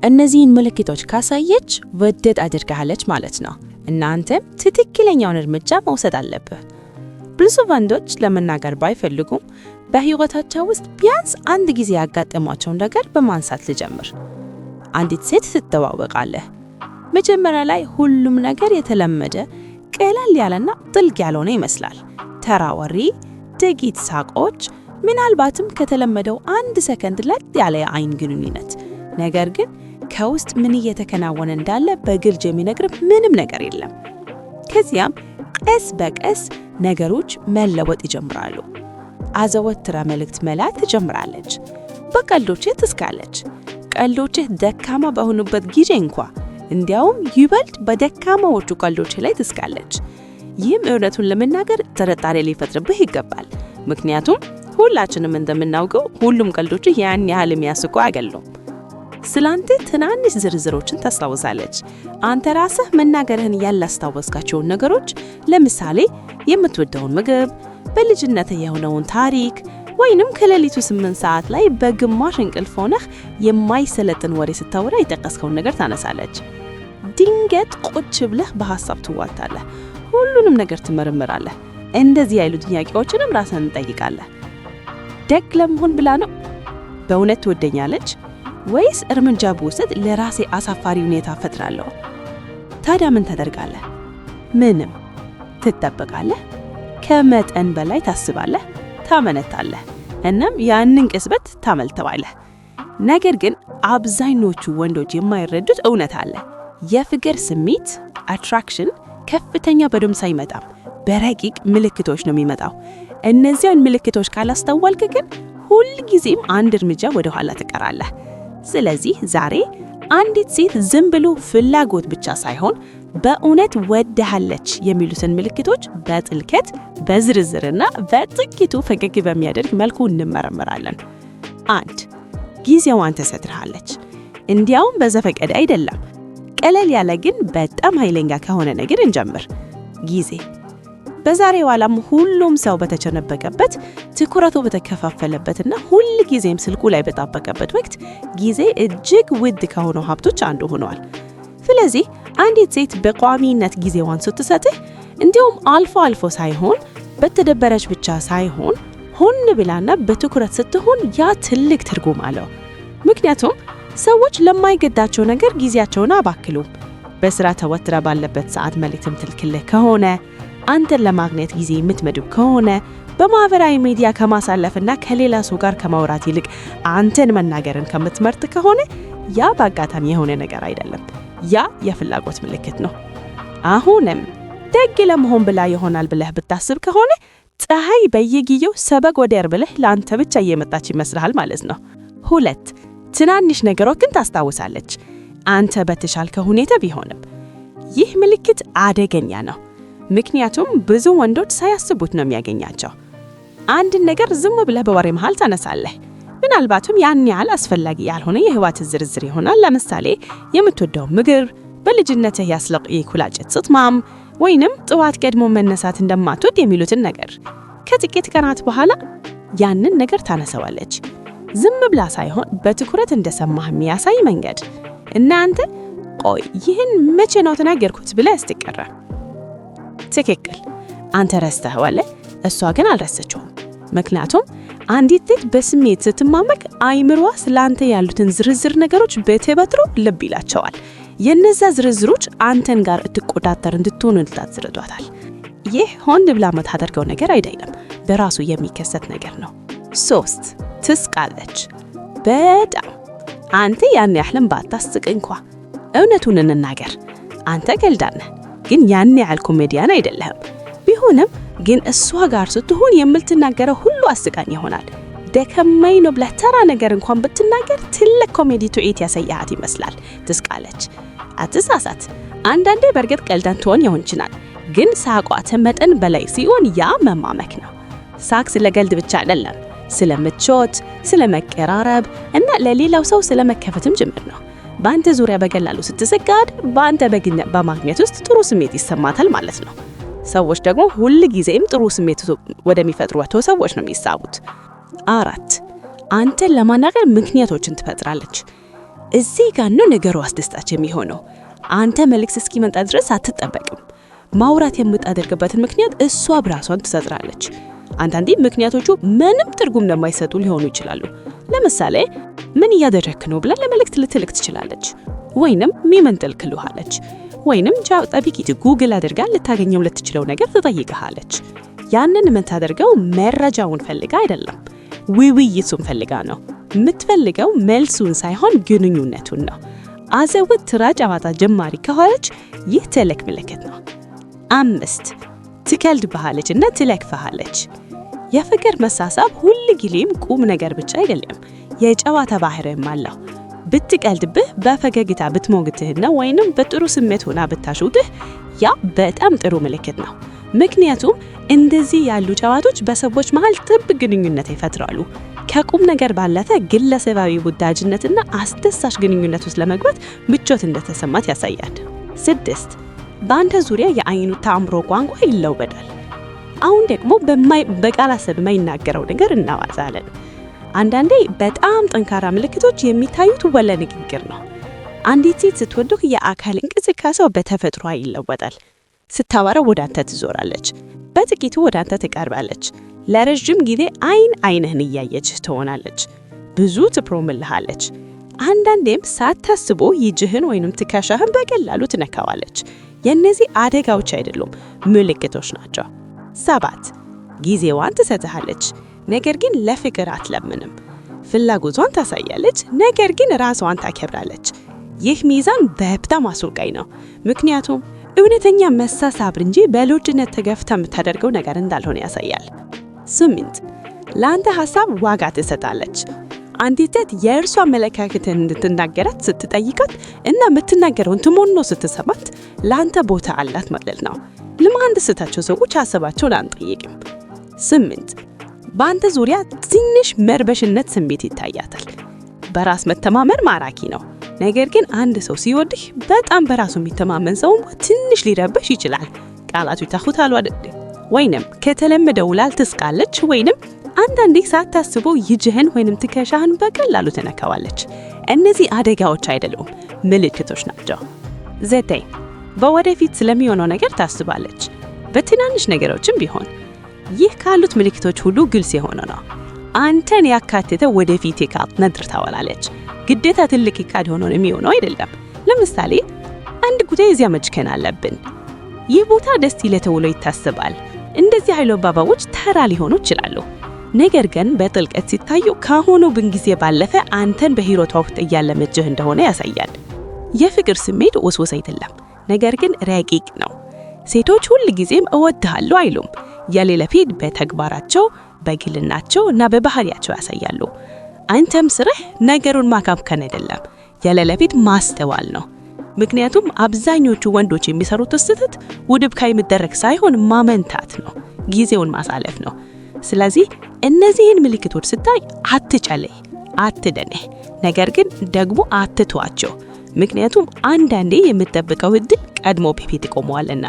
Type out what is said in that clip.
እነዚህን ምልክቶች ካሳየች ወደድ አድርጋለች ማለት ነው እና አንተም ትክክለኛውን እርምጃ መውሰድ አለብህ። ብዙ ወንዶች ለመናገር ባይፈልጉም በሕይወታቸው ውስጥ ቢያንስ አንድ ጊዜ ያጋጠሟቸውን ነገር በማንሳት ልጀምር። አንዲት ሴት ትተዋወቃለህ። መጀመሪያ ላይ ሁሉም ነገር የተለመደ፣ ቀለል ያለና ጥልቅ ያልሆነ ይመስላል። ተራ ወሬ፣ ጥቂት ሳቆች፣ ምናልባትም ከተለመደው አንድ ሰከንድ ለጥ ያለ የአይን ግንኙነት። ነገር ግን ከውስጥ ምን እየተከናወነ እንዳለ በግልጽ የሚነግር ምንም ነገር የለም። ከዚያም ቀስ በቀስ ነገሮች መለወጥ ይጀምራሉ። አዘወትራ መልእክት መላክ ትጀምራለች። በቀልዶችህ ትስቃለች። ቀልዶችህ ደካማ በሆኑበት ጊዜ እንኳ እንዲያውም ይበልጥ በደካማዎቹ ቀልዶች ላይ ትስቃለች። ይህም እውነቱን ለመናገር ጥርጣሬ ሊፈጥርብህ ይገባል። ምክንያቱም ሁላችንም እንደምናውቀው ሁሉም ቀልዶችህ ያን ያህል የሚያስቁ አይደሉም። ስላንተ ትናንሽ ዝርዝሮችን ታስታውሳለች። አንተ ራስህ መናገርህን ያላስታወስካቸውን ነገሮች፣ ለምሳሌ የምትወደውን ምግብ፣ በልጅነትህ የሆነውን ታሪክ ወይንም ከሌሊቱ 8 ሰዓት ላይ በግማሽ እንቅልፍ ሆነህ የማይሰለጥን ወሬ ስታወራ የጠቀስከውን ነገር ታነሳለች። ድንገት ቁጭ ብለህ በሐሳብ ትዋጣለህ። ሁሉንም ነገር ትመረምራለህ። እንደዚህ ያሉ ጥያቄዎችንም ራስህን ትጠይቃለህ። ደግ ለመሆን ብላ ነው? በእውነት ትወደኛለች? ወይስ እርምጃ ብወስድ ለራሴ አሳፋሪ ሁኔታ እፈጥራለሁ? ታዲያ ምን ታደርጋለህ? ምንም። ትጠብቃለህ። ከመጠን በላይ ታስባለህ፣ ታመነታለህ። እናም ያንን ቅጽበት ታመልጠዋለህ። ነገር ግን አብዛኞቹ ወንዶች የማይረዱት እውነት አለ። የፍቅር ስሜት attraction ከፍተኛ በድምፅ አይመጣም፣ በረቂቅ ምልክቶች ነው የሚመጣው። እነዚያን ምልክቶች ካላስተዋልክ ግን ሁልጊዜም አንድ እርምጃ ወደ ኋላ ትቀራለህ። ስለዚህ ዛሬ አንዲት ሴት ዝም ብሎ ፍላጎት ብቻ ሳይሆን በእውነት ወዳሃለች የሚሉትን ምልክቶች በጥልቀት፣ በዝርዝርና በጥቂቱ ፈገግ በሚያደርግ መልኩ እንመረምራለን። 1፣ ጊዜዋን ትሰጥሃለች። እንዲያውም በዘፈቀደ አይደለም። ቀለል ያለ ግን በጣም ኃይለኛ ከሆነ ነገር እንጀምር። ጊዜ። በዛሬው ዓለም ሁሉም ሰው በተጨናነቀበት፣ ትኩረቱ በተከፋፈለበትና ሁል ጊዜም ስልኩ ላይ በተጣበቀበት ወቅት ጊዜ እጅግ ውድ ከሆኑ ሀብቶች አንዱ ሆኗል። ስለዚህ አንዲት ሴት በቋሚነት ጊዜዋን ስትሰጥህ፣ እንዲሁም አልፎ አልፎ ሳይሆን፣ በተደበረች ብቻ ሳይሆን፣ ሆን ብላና በትኩረት ስትሆን ያ ትልቅ ትርጉም አለው። ምክንያቱም ሰዎች ለማይገዳቸው ነገር ጊዜያቸውን አያባክኑም። በስራ ተወጥራ ባለበት ሰዓት መልእክት የምትልክልህ ከሆነ፣ አንተን ለማግኘት ጊዜ የምትመድብ ከሆነ፣ በማህበራዊ ሚዲያ ከማሳለፍና ከሌላ ሰው ጋር ከማውራት ይልቅ አንተን መናገርን ከምትመርጥ ከሆነ ያ በአጋጣሚ የሆነ ነገር አይደለም። ያ የፍላጎት ምልክት ነው። አሁንም ደግ ለመሆን ብላ ይሆናል ብለህ ብታስብ ከሆነ ፀሐይ በየጊዜው ሰበግ ወደር ብለህ ለአንተ ብቻ እየመጣች ይመስልሃል ማለት ነው። 2፣ ትናንሽ ነገሮችን ታስታውሳለች፣ አንተ በተሻልከ ሁኔታ ቢሆንም። ይህ ምልክት አደገኛ ነው። ምክንያቱም ብዙ ወንዶች ሳያስቡት ነው የሚያገኛቸው። አንድን ነገር ዝም ብለህ በወሬ መሃል ታነሳለህ። ምናልባትም ያን ያህል አስፈላጊ ያልሆነ የህይወት ዝርዝር ይሆናል። ለምሳሌ የምትወደው ምግብ፣ በልጅነትህ ያስለቅ የኩላጨት ስትማም፣ ወይንም ጥዋት ቀድሞ መነሳት እንደማትወድ የሚሉትን ነገር። ከጥቂት ቀናት በኋላ ያንን ነገር ታነሳዋለች። ዝም ብላ ሳይሆን በትኩረት እንደሰማህ የሚያሳይ መንገድ እና አንተ ቆይ ይህን መቼ ነው ተናገርኩት ብለህ ስትቀረ፣ ትክክል፣ አንተ ረስተኸዋል፣ እሷ ግን አልረሰችውም። ምክንያቱም አንዲት ሴት በስሜት ስትማመቅ አይምሯ ስለ አንተ ያሉትን ዝርዝር ነገሮች በተፈጥሮ ልብ ይላቸዋል። የነዛ ዝርዝሮች አንተን ጋር እትቆጣጠር እንድትሆን ልታዝርዷታል። ይህ ሆን ብላ የምታደርገው ነገር አይደለም፣ በራሱ የሚከሰት ነገር ነው። 3፣ ትስቃለች። በጣም። አንተ ያን ያህልም ባታስቅ እንኳ፣ እውነቱን እንናገር፣ አንተ ቀልዳነህ ነህ፣ ግን ያን ያህል ኮሜዲያን አይደለህም። ቢሆንም ግን እሷ ጋር ስትሆን የምትናገረው ሁሉ አስቂኝ ይሆናል። ደከመኝ ነው ብለህ ተራ ነገር እንኳን ብትናገር ትልቅ ኮሜዲ ትርኢት ያሳያሃት ይመስላል። ትስቃለች። አትሳሳት። አንዳንዴ በእርግጥ ቀልዳን ትሆን ይሆን ይችላል፣ ግን ሳቋ ከመጠን በላይ ሲሆን ያ መማመክ ነው። ሳቅ ስለ ቀልድ ብቻ አይደለም፣ ስለ ምቾት፣ ስለ መቀራረብ እና ለሌላው ሰው ስለ መከፈትም ጭምር ነው። በአንተ ዙሪያ በቀላሉ ስትስቃድ በአንተ በማግኘት ውስጥ ጥሩ ስሜት ይሰማታል ማለት ነው። ሰዎች ደግሞ ሁል ጊዜም ጥሩ ስሜት ወደሚፈጥሯቸው ሰዎች ነው የሚሳቡት። 4፣ አንተን ለማናገር ምክንያቶችን ትፈጥራለች። እዚህ ጋር ነው ነገሩ አስደሳች የሚሆነው። አንተ መልእክት እስኪመጣ ድረስ አትጠበቅም። ማውራት የምታደርግበትን ምክንያት እሷ ብራሷን ትሰጥራለች። አንዳንዴ ምክንያቶቹ ምንም ትርጉም ለማይሰጡ ሊሆኑ ይችላሉ። ለምሳሌ ምን እያደረክ ነው ብላ ለመልእክት ልትልክ ትችላለች። ወይንም meme ን ትልክልሃለች። ወይንም ChatGPT Google አድርጋ ልታገኘው ልትችለው ነገር ትጠይቅሃለች። ያንን የምታደርገው መረጃውን ፈልጋ አይደለም፣ ውይይቱን ፈልጋ ነው። የምትፈልገው መልሱን ሳይሆን ግንኙነቱን ነው። አዘውትራ ጨዋታ ጀማሪ ከሆነች ይህ ትልቅ ምልክት ነው። 5፣ ትቀልድብሃለች እና ትለክፍሃለች። የፍቅር መሳሳብ ሁል ጊዜም ቁም ነገር ብቻ አይደለም፣ የጨዋታ ባህሪም አለው። ብትቀልድብህ፣ በፈገግታ ብትሞግትህና ወይንም በጥሩ ስሜት ሆና ብታሹትህ ያ በጣም ጥሩ ምልክት ነው። ምክንያቱም እንደዚህ ያሉ ጨዋታዎች በሰዎች መሃል ጥብቅ ግንኙነት ይፈጥራሉ። ከቁም ነገር ባለፈ ግለሰባዊ ወዳጅነትና አስደሳች ግንኙነት ውስጥ ለመግባት ምቾት እንደተሰማት ያሳያል። 6፣ በአንተ ዙሪያ የአይኑ ተአምሮ ቋንቋ ይለወጣል። አሁን ደግሞ በቃላት የማይናገረው ነገር እናዋዛለን። አንዳንዴ በጣም ጠንካራ ምልክቶች የሚታዩት ወለ ንግግር ነው። አንዲት ሴት ስትወድህ የአካል እንቅስቃሴዋ በተፈጥሯ ይለወጣል። ስታወራ ወደ አንተ ትዞራለች፣ በጥቂቱ ወደ አንተ ትቀርባለች። ለረጅም ጊዜ አይን አይንህን እያየች ትሆናለች። ብዙ ትፕሮምልሃለች። አንዳንዴም ሳታስበው እጅህን ወይንም ትከሻህን በቀላሉ ትነካዋለች። የእነዚህ አደጋዎች አይደሉም፣ ምልክቶች ናቸው። 7፣ ጊዜዋን ትሰጥሃለች፣ ነገር ግን ለፍቅር አትለምንም። ፍላጎቷን ታሳያለች፣ ነገር ግን ራሷን ታከብራለች። ይህ ሚዛን በጣም አስወቃኝ ነው። ምክንያቱም እውነተኛ መሳሳብ እንጂ በሎጅነት ተገፍታ የምታደርገው ነገር እንዳልሆነ ያሳያል። 8፣ ለአንተ ሐሳብ ዋጋ ትሰጣለች። አንዲት ሴት የእርሷ አመለካከትን እንድትናገራት ስትጠይቃት እና የምትናገረውን ትሞኖ ስትሰማት ለአንተ ቦታ አላት ማለት ነው። ለማንደስታቸው ሰዎች ሐሳባቸውን አንጠይቅም። 8፣ በአንተ ዙሪያ ትንሽ መርበሽነት ስሜት ይታያታል። በራስ መተማመን ማራኪ ነው። ነገር ግን አንድ ሰው ሲወድህ በጣም በራሱ የሚተማመን ሰው ትንሽ ሊረበሽ ይችላል። ቃላቱ ይታሁታሉ አይደል? ወይንም ከተለመደው ላል ትስቃለች፣ ወይንም አንዳንዴ ሳታስበው እጅህን ወይንም ትከሻህን በቀላሉ ትነካዋለች። እነዚህ አደጋዎች አይደሉም፣ ምልክቶች ናቸው። 9፣ በወደፊት ስለሚሆነው ነገር ታስባለች፣ በትናንሽ ነገሮችም ቢሆን። ይህ ካሉት ምልክቶች ሁሉ ግልጽ የሆነ ነው። አንተን ያካተተ ወደፊት የካት ነድር ታወላለች። ግዴታ ትልቅ እቅድ ሆኖ የሚሆነው አይደለም። ለምሳሌ አንድ ጉዳይ እዚያ መጭከን አለብን። ይህ ቦታ ደስ ይለ ተብሎ ይታሰባል። እንደዚህ አይሎ አባባዎች ተራ ሊሆኑ ይችላሉ። ነገር ግን በጥልቀት ሲታዩ ከአሁኑ ጊዜ ባለፈ አንተን በሕይወቷ ውስጥ እያለመችህ እንደሆነ ያሳያል። የፍቅር ስሜት ውስውስ አይደለም፣ ነገር ግን ረቂቅ ነው። ሴቶች ሁል ጊዜም እወድሃለሁ አይሉም። የሌለ ፊት በተግባራቸው፣ በግልናቸው እና በባህሪያቸው ያሳያሉ። አንተም ስርህ ነገሩን ማካብከን አይደለም፣ የሌለ ፊት ማስተዋል ነው። ምክንያቱም አብዛኞቹ ወንዶች የሚሰሩት ስህተት ውድብ የሚደረግ ሳይሆን ማመንታት ነው፣ ጊዜውን ማሳለፍ ነው። ስለዚህ እነዚህን ምልክቶች ስታይ አትጨለይ፣ አትደንህ፣ ነገር ግን ደግሞ አትተዋቸው። ምክንያቱም አንዳንዴ የምትጠብቀው እድል ቀድሞ በፊት ቆመዋልና።